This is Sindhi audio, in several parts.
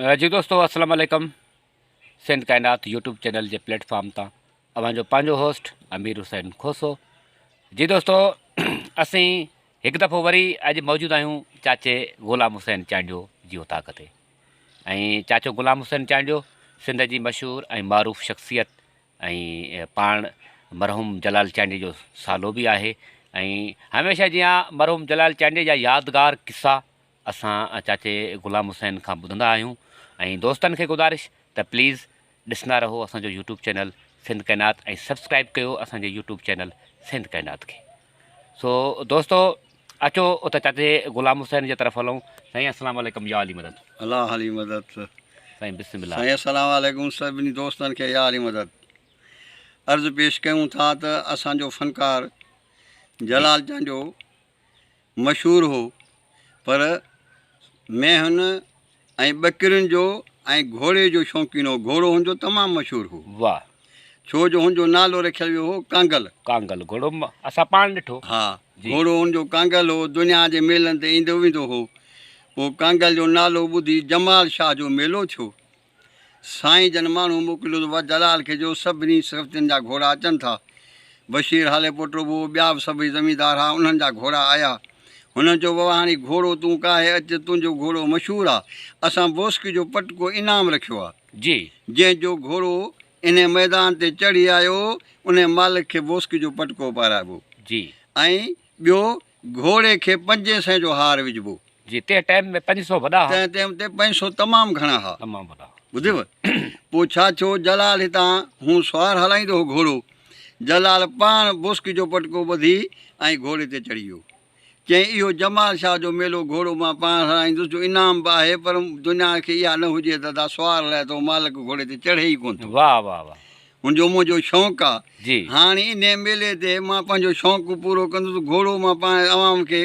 جي دوستو السلام عليڪم سنڌ ڪائنات يوٽيوب چينل جي پليٽ فارم تان اوهان جو پنهنجو هوسٽ امير حسين کوسو. جي دوستو اسين هڪ دفعو وري اڄ موجود آهيون چاچي غلام حسين چانڊيو جي اوطاق تي ۽ چاچو غلام حسين چانڊيو سنڌ جي مشهور ۽ معروف شخصيت ۽ پاڻ مرحوم جلال چانڊيي جو سالو به آهي ۽ هميشه جيان مرحوم جلال چانڊيي جا يادگار قصا اسان چاچي غلام حسين کان ٻڌندا آهيون ۽ دوستن کي گذارش ته پليز ڏسندا رهو اسان جو يوٽيوب چينل سنڌ ڪائنات ۽ سبسڪرائب ڪيو اسان جي يوٽيوب چينل سنڌ ڪائنات کي. سو دوستو اچو ته چاچي غلام حسين جي طرف هلون. سائين السلام عليڪم يا علي مدد. الله علي مدد. سائين بسم الله. سائين السلام عليڪم سڀني دوستن کي يا علي مدد. عرض پيش ڪيون ٿا ته اسان جو فنڪار جلال چانڊيو مشهور هو، پر مينهن ۽ ٻڪرين جو ۽ گهوڙي جو شوقين هو. گهوڙو هن جو تمام مشهور هو. واهه. ڇو جو هن جو نالو رکيل ويو هو ڪانگل. ڪانگل گهوڙو اسان پاڻ ڏٺو. ها، گهوڙو هن جو ڪانگل هو. دنيا جي ميلن تي ايندو ويندو هو. پوء ڪانگل جو نالو ٻڌي جمال شاهه جو ميلو ٿيو. سائين جن ماڻهو موڪليو ته واهه جلال کي جو سڀني سختين جا گهوڙا اچن ٿا. بشير هاليپوٽو به هو، ٻيا به سڀئي زميندار ها، انهن جا گهوڙا آيا. هنن چيو بابا هاڻي گهوڙو تون ڪاهي اچ، تنهنجو گهوڙو مشهور آ. اسان بوسڪي جو پٽڪو انعام رکيو آ. جي. جنهن جو گهوڙو انهي ميدان تي چڙهي آيو، انهي مالڪ کي بوسڪي جو پٽڪو پارائبو. جي. ۽ ٻيو گهوڙي کي پنجين سئين جو هار وجهبو. جي تنهن ٽائيم ۾ 5 سئو وڏا ها. تنهن ٽائيم تي 5 سئو تمام گهڻا ها. تمام وڏا. ٻڌيو؟ پوء ڇا ٿيو، جلال هتان هون سوار هلائيندو هو گهوڙو. جلال پاڻ بوسڪي جو پٽڪو ٻڌي ۽ گهوڙي تي چڙهي ويو. چيائين اهو جمال شاهه جو ميلو گهوڙو مان پاڻ هلائيندس جو انعام به آهي پر دنيا کي اها نه هجي ته ادا سوار هلائي ٿو مالڪ گهوڙي تي چڙهي ئي ڪونه ٿو. واهه واهه واهه. هن جو منهنجو شوق آ. جي. هاڻي انهيء ميلي تي مان پنهنجو شوق پورو ڪندس. گهوڙو مان پاڻ عوام کي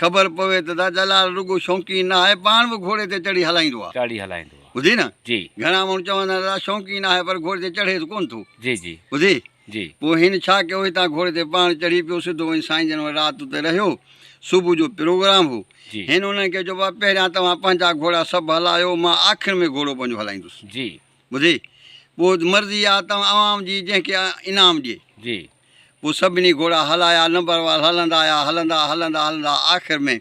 خبر پوي ته دا جلال رڳو شوقين نه آهي، پاڻ به گهوڙي تي چڙهي هلائيندو آ. چڙهي هلائيندو آ. ٻڌي نه؟ جي. گهڻا ماڻهو چوندا آهن ته دا شوقين آهي پر گهوڙي تي چڙهي ته ڪونه ٿو. جي جي. ٻڌي؟ جي. پوء هن ڇا ڪيو، هتان گهوڙي تي پاڻ چڙهي پيو، سڌو وڃي سائين جن وٽ رات اتي رهيو. صبح جو پروگرام هو. جي. هن انهن کي چيو، بابا پهريان توهان پنهنجا گهوڙا سڀ هلايو، مان آخر ۾ گهوڙو پنهنجو هلائيندس. جي. ٻڌي، پوء مرضي آ ته عوام جي جنهن کي انعام ڏئي. جي. پوء سڀني گهوڙا هلايا، نمبر وار هلندا آيا، هلندا هلندا هلندا آخر ۾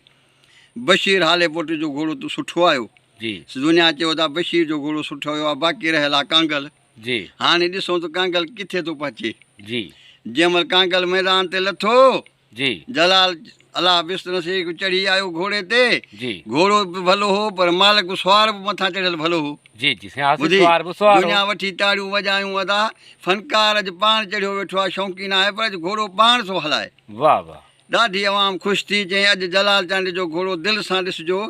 بشير هاليپوٽ جو گهوڙو ته سٺو آيو. جي. دنيا چيو ته بشير جو گهوڙو سٺو آيو آ، باقي رهيل آ ڪانگل. جي. هاڻي ڏسون ته ڪانگل ڪٿي ٿو پهچي. جي. جنهن مهل ڪانگل ميدان تي لٿو. جي. جلال الله بست نصير چڙهي آيو گهوڙي تي. جي. گهوڙو به ڀلو هو پر مالڪ سوار به مٿان چڙهيل ڀلو هو. جي جي سائين حاصل سوار به سوار هو. دنيا وٺي تاڙيون وڄايون ادا فنڪار اڄ پاڻ چڙهيو ويٺو آ شوقين آهي پر اڄ گهوڙو پاڻ ٿو هلائي. واه واه. ڏاڍي عوام خوش ٿي چيائين اڄ جلال چانڊيي جو گهوڙو دل سان ڏسجو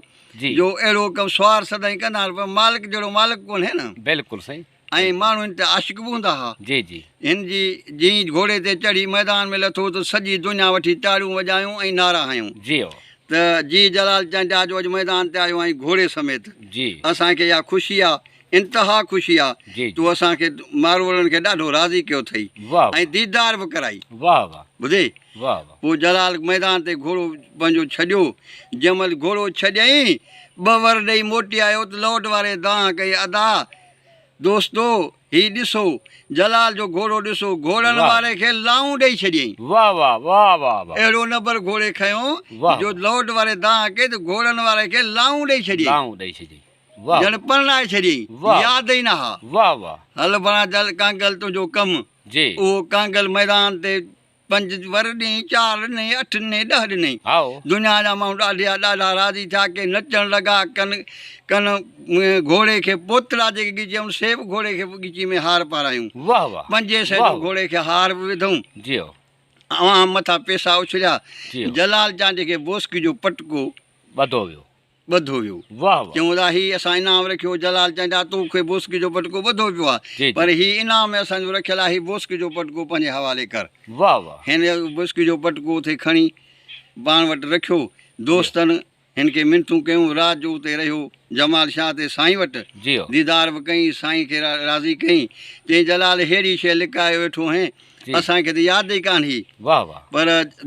جي. جو اهڙو ڪم سوار سدائين ڪندا آهن پر مالڪ جهڙو مالڪ ڪونهي نه. بلڪل سائين. ۽ ماڻهو هن تي عاشق به هوندا ها. جي جي. هن جي جيئن ئي گهوڙي تي چڙهي ميدان ۾ لٿو ته سڄي دنيا وٺي تاڙيون وڄايون ۽ نعرا هنيون. جي او. ته جي جلال چانڊيا جو اڄ ميدان تي آيو آهين گهوڙي سميت. جي. اسان کي اها خوشي آ، انتها خوشي آ. جي جي. تو اسان کي ماروئڙن کي ڏاڍو راضي ڪيو اٿئي. واه ۽ ديدار به ڪرائي. واه واه. ٻڌئي؟ واه واه. پوء جلال ميدان تي گهوڙو پنهنجو ڇڏيو. جنهن مهل گهوڙو ڇڏيائين، ٻه ور ڏئي موٽي آيو ته لوڊ واري دانهن ڪئي، ادا! دوستو! هي ڏسو، جلال جو گهوڙو ڏسو، گهوڙن واري کي لائون ڏئي ڇڏيائين. واه واه واه واه واه. اهڙو نبر گهوڙي کنيو جو لوڊ واري دانهن ڪئي ته گهوڙن واري کي لائون ڏئي ڇڏيائين. لائون ڏئي ڇڏيائين. واه. ڄڻ پرڻائي ڇڏيائين. واه. ياد ئي نه ها. واه واه. هل ڀڻا جل ڪانگل تنهنجو ڪم. جي. اهو ڪانگل ميدان تي پنج ور ڏنئي، چار ڏنئي، اٺ ڏنئي، 10 ڏنئي. هائو. دنيا جا ماڻهو ڏاڍيا ڏاڍا راضي ٿيا، ڪي نچڻ لڳا، ڪن ڪن گهوڙي کي پوتڙا جيڪي ڳچي هئن، سي به گهوڙي کي ڳچي ۾ هار پارايون. واه واه. پنجين سئي جو گهوڙي کي هار به وڌئون. جيو. عوام مٿان پئسا اڇليا. جيو. جلال چانڊيي کي بوسڪي جو پٽڪو. ٻڌو ويو. ٻڌو ويو. واه واه. چيون ته هي اسان انعام رکيو جلال چانڊيا تو کي بوسڪي جو پٽڪو ٻڌو پيو آ جي جي. پر هي انعام اسان جو رکيل آ هي بوسڪي جو پٽڪو پنهنجي حوالي ڪر. واه واه. هن بوسڪي جو پٽڪو اٿي کڻي پاڻ وٽ رکيو. دوستن هن کي منٿون ڪيون رات جو اتي رهيو جمال شاهه تي سائين وٽ جي هو. ديدار به ڪيائين سائين کي راضي ڪيائين چيائين جلال ههڙي شيء لڪايو ويٺو هين اسان کي ته ياد ئي ڪانه هئي. واه واه. پر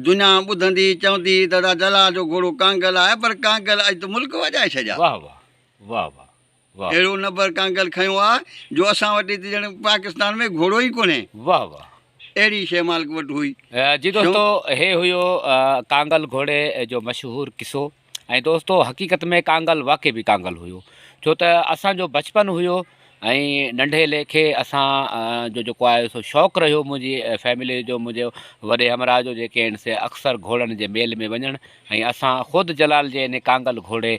دنيا ٻڌندي چوندي هئي ته ادا جلال جو گهوڙو ڪانگل آهي پر ڪانگل اڄ ته ملڪ وڄائي ڇڏيا. واه واه واه واه. واهه. اهڙو نمبر ڪانگل کنيو آ جو اسان وٽ هتي ڄڻ پاڪستان ۾ گهوڙو ئي ڪونهي. واهه واهه. اهڙي شيء مالڪ وٽ هئي. جي دوستو هي هيو ڪانگل گهوڙي جو مشهور قصو ۽ دوستو حقيقت ۾ ڪانگل واقعي به ڪانگل هيو ڇو ته اسان جو بچپن هيو ۽ ننڍي ليکي اسان جو جيڪو آهي سو شوق رهيو منهنجي فيملي جو منهنجي وڏي همراهه جو جيڪي آهن سي اڪثر گهوڙن جي ميل ۾ وڃڻ ۽ اسان خود جلال جي ان ڪانگل گهوڙي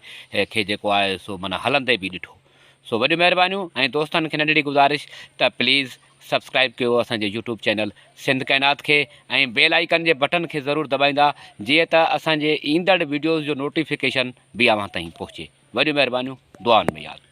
کي جيڪو آهي سو معنيٰ هلندي به ڏٺو سو وڏيون مهربانيون ۽ دوستن کي ننڍڙي گذارش ته پليز سبسڪرائب ڪيو اسان جي يوٽيوب چينل سنڌ ڪائنات کي ۽ بيل آئيڪن جي بٽن کي ضرور دٻائيندا جيئن ته اسان جي ايندڙ وڊيوز جو نوٽيفڪيشن به اوهان تائين پهچي وڏيون مهربانيون دعائن ۾ ياد.